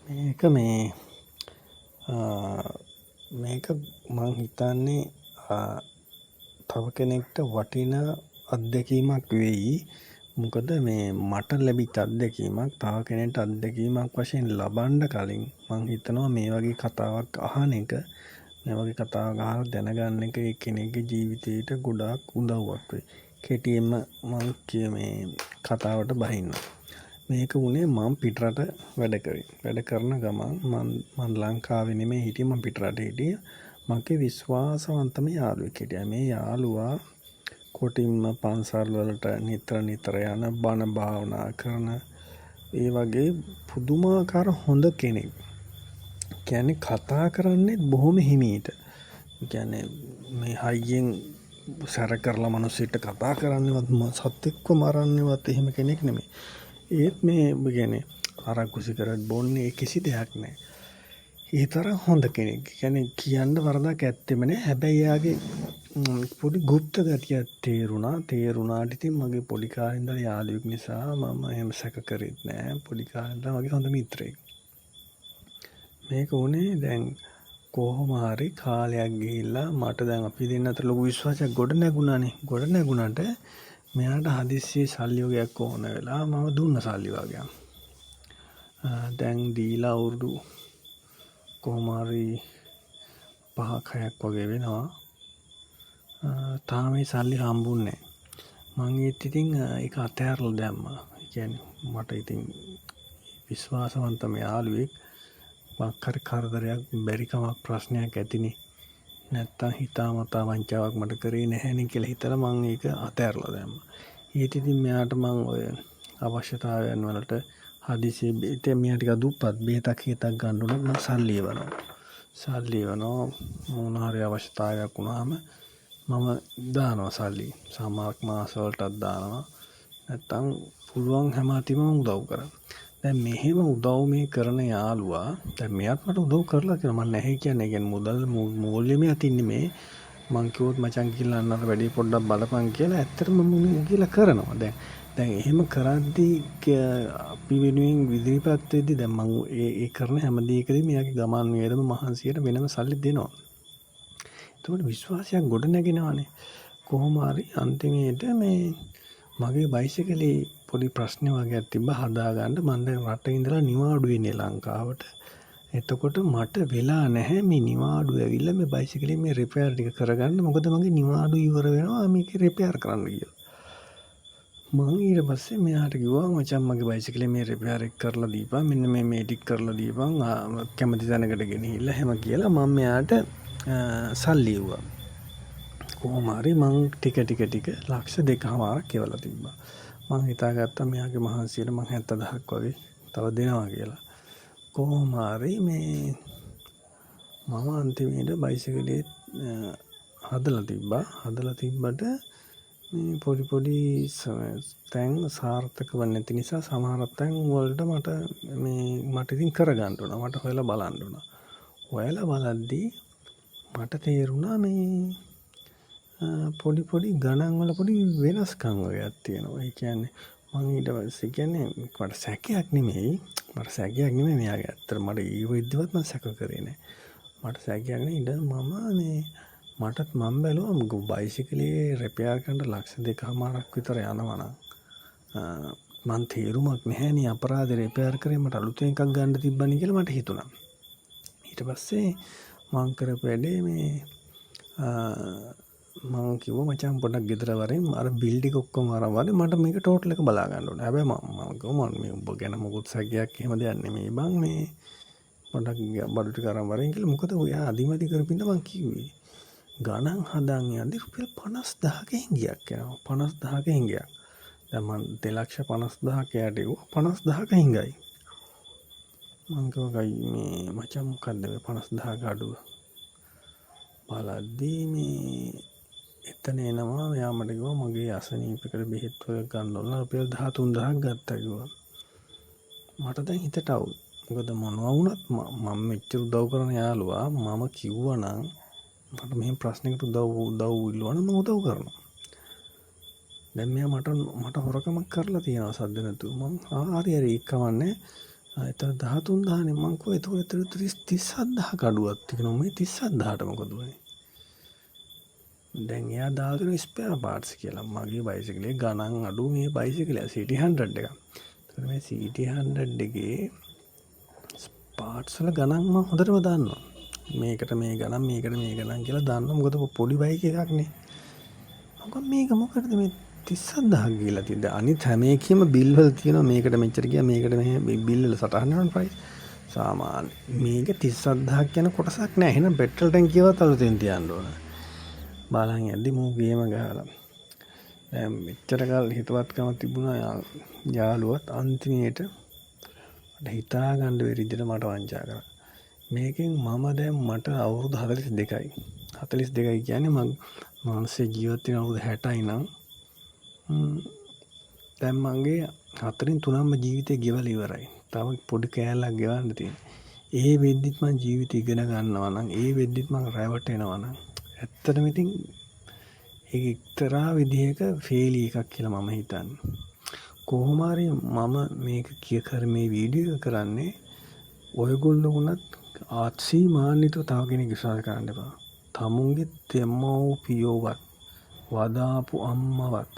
මේක මේ මේක මං හිතන්නේ තව කෙනෙක්ට වටිනා අත්දැකීමක් වෙයි. මොකද මේ මට ලැබිච්ච අත්දැකීමක් තව කෙනෙක්ට අත්දැකීමක් වශයෙන් ලබන්න කලින් මං හිතනවා මේ වගේ කතාවක් අහන එක, මේ වගේ කතාවක් අහලා දැනගන්න එක ඒ කෙනෙක්ගේ ජීවිතේට ගොඩාක් උදව්වක් වෙයි. කෙටියෙන්ම මං මේ කතාවට බහින්නම්. මේක වුණේ මං පිටරට වැඩ කරේ. වැඩ කරන ගමන් මං ලංකාවේ නෙමෙයි හිටියේ, මං පිටරට හිටියේ. මගේ විශ්වාසවන්තම යාළුවෙක් හිටියා. මේ යාළුවා කොටින්ම පන්සල් වලට නිතර නිතර යන, බණ භාවනා කරන, ඒ වගේ පුදුමාකාර හොඳ කෙනෙක්. කියන්නේ කතා කරන්නේත් බොහොම හිමීට. කියන්නේ මේ හයියෙන් සැර කරලා මිනිස්සුන්ට කතා කරන්නේවත්, සතෙක්ව මරන්නේවත් එහෙම කෙනෙක් නෙමෙයි. ඒත් මේ කියන්නේ අරක්කු සිගරට් බොන්නේ කිසි දෙයක් නෑ. ඒ තරම් හොඳ කෙනෙක්. කියන්නේ කියන්න වරදක් ඇත්තෙම නෑ. හැබැයි එයාගේ පොඩි ගුප්ත ගතියක් තේරුණා. තේරුණාට ඉතින් මගේ පොඩි කාලේ ඉඳලා යාළුවෙක් නිසා මම එහෙම සැක කරෙත් නෑ. පොඩි කාලේ ඉඳලා මගේ හොඳ මිත්‍රයෙක්. මේක වුණේ දැන් කොහොම හරි කාලයක් ගිහිල්ලා මට දැන් අපි දෙන්න අතර ලොකු විශ්වාසයක් ගොඩ නැගුණානේ. ගොඩ නැගුණාට මෙයාට හදිස්සියේ සල්ලි වගේක් ඕන වෙලා මම දුන්න සල්ලි වගේක්. දැන් දීලා අවුරුදු කොහොම හරි 5ක් 6ක් වගේ වෙනවා. තාම ඒ සල්ලි හම්බුන්නේ නෑ. මං ඒත් ඉතින් ඒක අතහැරලා දැම්මා. ඒ කියන්නේ මට ඉතින් විශ්වාසවන්තම යාළුවෙක්, මොකක් හරි කරදරයක්, බැරිකමක්, ප්‍රශ්නයක් ඇතිනේ. නැත්තම් හිතාමතා වංචාවක් මට කරේ නැහැනේ කියලා හිතලා මං ඒක අතහැරලා දැම්මා. ඒත් ඉතින් මෙයාට මං ඔය අවශ්‍යතාවයන් වලට හදිසියේ, ඉතින් මෙයා ටිකක් දුප්පත්, බෙහෙතක් හේතක් ගන්න උනත් මං සල්ලි එවනවා. සල්ලි එවනවා. මොන හරි අවශ්‍යතාවයක් වුණාම මම දානවා සල්ලි. සමහරක් මාස වලටත් දානවා. නැත්තම් පුළුවන් හැම අතින්ම මං උදව් කරනවා. දැන් මෙහෙම උදව් මේ කරන යාළුවා, දැන් මෙයාත් මට උදව් කරලා තියෙනවා. මං නැහැ කියන්නේ. ඒ කියන්නේ මුදල් මූල්‍යමය අතින් නෙමේ. මං කිව්වොත් මචං ගිහිල්ලා අන්න අර වැඩේ පොඩ්ඩක් බලපන් කියලා, ඇත්තටම මම ගිහිල්ලා කරනවා. දැන් දැන් එහෙම කරද්දී අපි වෙනුවෙන් ඉදිරිපත් වෙද්දී, දැන් මං ඒ ඒ කරන හැම දෙයකදීම එයාගේ ගමන් වියදම මහන්සියට වෙනම සල්ලි දෙනවා. එතකොට විශ්වාසයක් ගොඩ නැගෙනවනේ. කොහොම හරි අන්තිමේට මේ මගේ බයිසිකලේ පොඩි ප්‍රශ්න වගේක් තිබ්බා හදාගන්න. මං දැන් රට ඉඳලා නිවාඩු වෙන්නේ ලංකාවට. එතකොට මට වෙලා නැහැ මේ නිවාඩු ඇවිල්ලා මේ බයිසිකලේ මේ රිපෙයාර් ටික කරගන්න. මොකද මගේ නිවාඩු ඉවර වෙනවා මේක රිපෙයාර් කරන්න කියලා. මං ඊට පස්සේ මෙයාට කිව්වා, මචං මගේ බයිසිකලේ මේ රිපෙයාර් එක කරලා දීපන්, මෙන්න මේ මේ ටික කරලා දීපන්, කැමති තැනකට ගෙනහිල්ලා එහෙම කියලා මං මෙයාට සල්ලි එව්වා. කොහොම හරි මං ටික ටික ටික ලක්ෂ දෙකහමාරක් එවලා තිබ්බා. මං හිතාගත්තා මෙයාගේ මහන්සියට මං 70,000ක් වගේ තව දෙනවා කියලා. කොහොම හරි මේ මම අන්තිමේට බයිසිකලේ හදලා තිබ්බා. හදලා තිබ්බට මේ පොඩි පොඩි තැන් සාර්ථක වෙන්නේ නැති නිසා සමහර තැන් වලට මට මේ මට ඉතින් කරගන්න වුණා. මට හොයලා බලන්න වුණා. හොයලා බලද්දී මට තේරුණා මේ පොඩි පොඩි ගණන් වල පොඩි වෙනස්කම් වගේක් තියෙනවා. ඒ කියන්නේ මං ඊට පස්සේ, කියන්නේ මට සැකයක් නෙමෙයි. මට සැකයක් නෙමෙයි මෙයාගේ. ඇත්තට මට ඒ වෙද්දිවත් මං සැක කරේ නෑ. මට සැකයක් නෙමෙයි. ඊට මම මේ මටත් මං බැලුවා බයිසිකලේ රිපෙයාර් කරන්න ලක්ෂ දෙකහමාරක් විතර යනවා නම් මං තේරුමක් නැහැනේ අපරාධේ රිපෙයාර් කරේ, මට අලුතෙන් එකක් ගන්න තිබ්බනේ කියලා මට හිතුණා. ඊට පස්සේ මං කරපු වැඩේ මේ මං කිව්වා මචං පොඩ්ඩක් ගෙදර වරෙන්, අර බිල් ටික ඔක්කොම අරන් වරෙන්, මට මේක ටෝටල් එක බලා ගන්න ඕනේ. හැබැයි මම කිව්වා මං මේ උඹ ගැන මොකුත් සැකයක් එහෙම දෙයක් නෙමෙයි බං, මේ පොඩ්ඩක් බඩු ටික අරන් වරෙන් කියලා. මොකද ඔයා අදිමදි කරපු හින්දා මං කිව්වේ. ගණන් හදන් යද්දි රුපියල් 50,000ක හිඟියක් එනවා. 50,000ක හිඟයක්. දැන් මං 2,50,000ක් එයාට එව්වා, 50,000ක හිඟයි. මං කිව්වා මේ මචං මොකද්ද මේ 50,000ක අඩුව? බලද්දී මේ එතන එනවා මෙයා මට කිව්වා මගේ අසනීපයකට බෙහෙත් වර්ග ගන්න ඕන, රුපියල් 13,000ක් ගත්තා කිව්වා. මට දැන් හිතට අවුල්. මොකද මොනවා වුණත් මම මෙච්චර උදව් කරන යාළුවා, මම කිව්වා නම් මට මෙහෙම ප්‍රශ්නයකට උදව් උදව් ඉල්ලුවා නම් මම උදව් කරනවා. දැන් මෙයා මට මට හොරකමක් කරලා තියෙනවා සද්ද නැතුව. මං හරි හරි ඒක කමන්නේ. එතන 13,000 නේ. මං කිව්වා එතකොට 37,000ක අඩුවක් තියෙනවා. මේ 37,000ට මොකද වුනේ? දැන් එයා දාලා තියෙනවා ස්පෙයාර් පාර්ට්ස් කියලා. මගේ බයිසිකලේ ගණන් අඩු මේ බයිසිකලය CT 100 එක. එතකොට මේ CT 100 එකේ පාර්ට්ස් වල ගණන් මං හොඳටම දන්නවා. මේකට මේ ගණන්, මේකට මේ ගණන් කියලා දන්නවා. මොකද පොඩි බයික් එකක් නේ. මං මේක මොකටද මේ 37,000ක් ගිහලා තියෙන්නේ? අනිත් හැම එකෙම බිල් වල තියෙනවා මේකට මෙච්චර ගියා, මේකට මෙහෙම බිල් වල සටහන් වෙනවනේ ප්‍රයිස්. සාමාන්‍ය මේක 37,000ක් යන කොටසක් නෑ. එහෙනම් පෙට්‍රල් ටැංකියවත් අලුතෙන් තියන්න ඕන. බලන් යද්දි මූ ගේම ගහලා. දැන් මෙච්චර කල් හිතවත්කම තිබුණා යාළුවත් අන්තිමේට මට හිතා ගන්න බැරි විදිහට මට වංචා කරා. මේකෙන් මම දැන් මට අවුරුදු 42යි. 42යි කියන්නේ මං මනුස්ස ජීවත් වෙන අවුරුදු 60යි නම් දැන් මගේ හතරෙන් තුනක්ම ජීවිතේ ගෙවලා ඉවරයි. තව පොඩි කෑල්ලක් ගෙවන්න තියෙනවා. ඒ වෙද්දිත් මං ජීවිතේ ඉගෙන ගන්නවා නම්, ඒ වෙද්දිත් මං රැවටෙනවා නම්, ඇත්තටම ඉතින් ඒක එක්තරා විදිහක ෆේලියර් එකක් කියලා මම හිතන්නේ. කොහොම හරි මම මේක කිය කර මේ වීඩියෝ එක කරන්නේ ඔයගොල්ලෝ වුණත් අසීමාන්විතව තව කෙනෙක් විශ්වාස කරන්න එපා. තමුන්ගේ දෙමව්පියෝවත්, වදාපු අම්මවත්,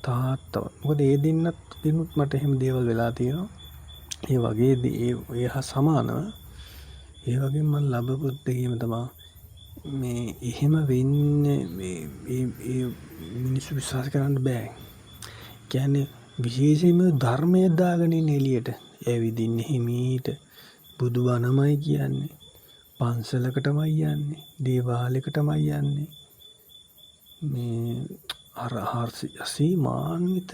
තාත්තවත්. මොකද ඒ දෙන්නත් දෙනුත් මට එහෙම දේවල් වෙලා තියෙනවා. ඒ වගේ ඒ ඒ හා සමානව ඒ වගේම මං ලැබපු අත්දැකීම තමා මේ එහෙම වෙන්නේ. මේ ඒ ඒ මිනිස්සු විශ්වාස කරන්න බෑ. කියන්නේ විශේෂයෙන්ම ධර්මය දාගෙන ඉන්නේ එළියට. ඇවිදින්නේ හිමීට. බුදු බණමයි කියන්නේ. පන්සලකටමයි යන්නේ. දේවාලයකටමයි යන්නේ. මේ අර අසීමාන්විත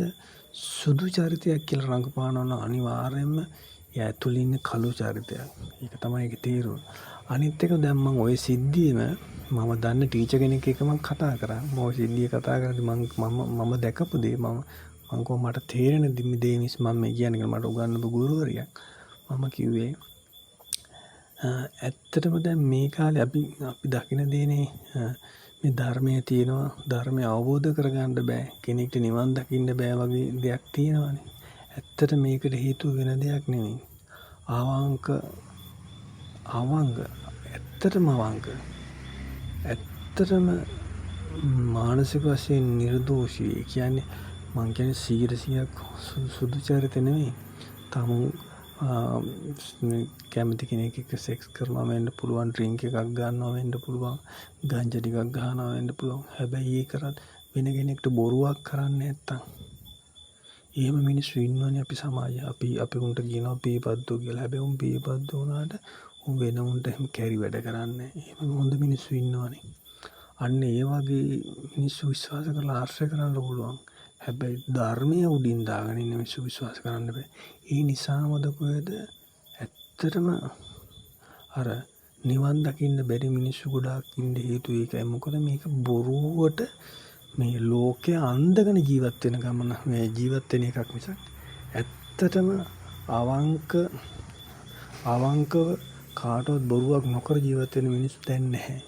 සුදු චරිතයක් කියලා රඟපානවා නම් අනිවාර්යයෙන්ම එයා ඇතුළේ ඉන්න කළු චරිතයක්. ඒක තමයි ඒකේ තේරුම. අනිත් එක දැන් මං ඔය සිද්ධියම මම දන්න ටීචර් කෙනෙක් එක්ක මං කතා කරා. මම ඔය සිද්ධිය කතා කරද්දි මං මම මම දැකපු දේ මම මං කිව්වා මට තේරෙන දේ මිස් මම මේ කියන්නේ කියලා, මට උගන්වපු ගුරුවරියක්. මම කිව්වේ ඇත්තටම දැන් මේ කාලේ අපි අපි දකින දේනේ මේ ධර්මය තියෙනවා, ධර්මය අවබෝධ කරගන්න බෑ, කෙනෙක්ට නිවන් දකින්න බෑ වගේ දෙයක් තියෙනවානේ. ඇත්තට මේකට හේතුව වෙන දෙයක් නෙමෙයි. අවංක අවංක ඇත්තටම අවංක, ඇත්තටම මානසික වශයෙන් නිර්දෝෂී. ඒ කියන්නේ මං කියන්නේ 100%ක් සුදු චරිත නෙමෙයි. තමුන් කැමති කෙනෙක් එක්ක සෙක්ස් කරනවා වෙන්න පුළුවන්, ඩ්‍රින්ක් එකක් ගන්නවා වෙන්න පුළුවන්, ගංජා ටිකක් ගහනවා වෙන්න පුළුවන්. හැබැයි ඒ කරත් වෙන කෙනෙක්ට බොරුවක් කරන්නේ නැත්තම්, එහෙම මිනිස්සු ඉන්නවනේ අපි සමාජයේ. අපි අපි උන්ට කියනවා පීපද්දෝ කියලා. හැබැයි උන් පීපද්දෝ වුණාට උන් වෙන උන්ට එහෙම කැරි වැඩ කරන්නේ නැහැ. එහෙම හොඳ මිනිස්සු ඉන්නවනේ. අන්න ඒ වගේ මිනිස්සු විශ්වාස කරලා ආශ්‍රය කරන්න පුළුවන්. හැබැයි ධර්මය උඩින් දාගෙන ඉන්න මිනිස්සු විශ්වාස කරන්න බෑ. ඒ නිසාමද කොහෙද ඇත්තටම අර නිවන් දකින්න බැරි මිනිස්සු ගොඩාක් ඉන්න හේතුව ඒකයි. මොකද මේක බොරුවට මේ ලෝකය අන්දගෙන ජීවත් වෙන ගමන, මේ ජීවත් වෙන එකක් මිසක් ඇත්තටම අවංක අවංකව කාටවත් බොරුවක් නොකර ජීවත් වෙන මිනිස්සු දැන් නැහැ.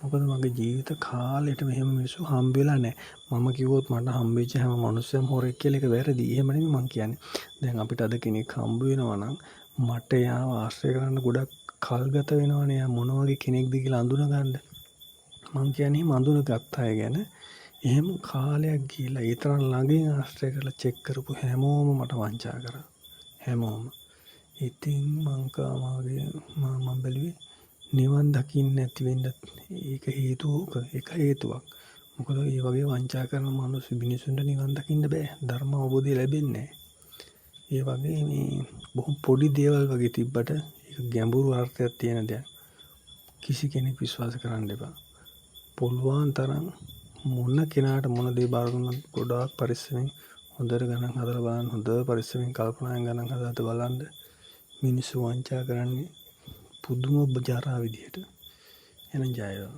මොකද මගේ ජීවිත කාලෙටම එහෙම මිනිස්සු හම්බ වෙලා නැහැ. මම කිව්වොත් මට හම්බෙච්ච හැම මනුස්සයම හොරෙක් කියලා, ඒක වැරදි. එහෙම නෙමෙයි මං කියන්නේ. දැන් අපිට අද කෙනෙක් හම්බ වෙනවා නම් මට එයාව ආශ්‍රය කරන්න ගොඩක් කල් ගත වෙනවනේ, එයා මොන වගේ කෙනෙක්ද කියලා අඳුන ගන්න. මං කියන්නේ එහෙම අඳුනගත්ත අය ගැන. එහෙම කාලයක් ගිහිල්ලා ඒ තරම් ළඟින් ආශ්‍රය කරලා චෙක් කරපු හැමෝම මට වංචා කරා. හැමෝම. ඉතින් මං මගේ මං බැලුවේ නිවන් දකින්න නැති වෙන්න ඒක හේතුව ඕක එක හේතුවක්. මොකද ඒ වගේ වංචා කරන මිනිස්සු මිනිසුන්ට නිවන් දකින්න බෑ. ධර්ම අවබෝධය ලැබෙන්නේ නෑ. ඒ වගේ මේ බොහොම පොඩි දේවල් වගේ තිබ්බට ඒක ගැඹුරු අර්ථයක් තියෙන දෙයක්. කිසි කෙනෙක් විශ්වාස කරන්න එපා. පුළුවන් තරම් මොන කෙනාට මොන දේ බාර දුන්නත් ගොඩාක් පරිස්සමෙන් හොඳට ගණන් හදලා බලන්න, හොඳ පරිස්සමෙන් කල්පනාවෙන් ගණන් හදලා බලන්න. මිනිස්සු වංචා කරන්නේ පුදුම ජරා විදිහට. එහෙනම් ජය වේවා.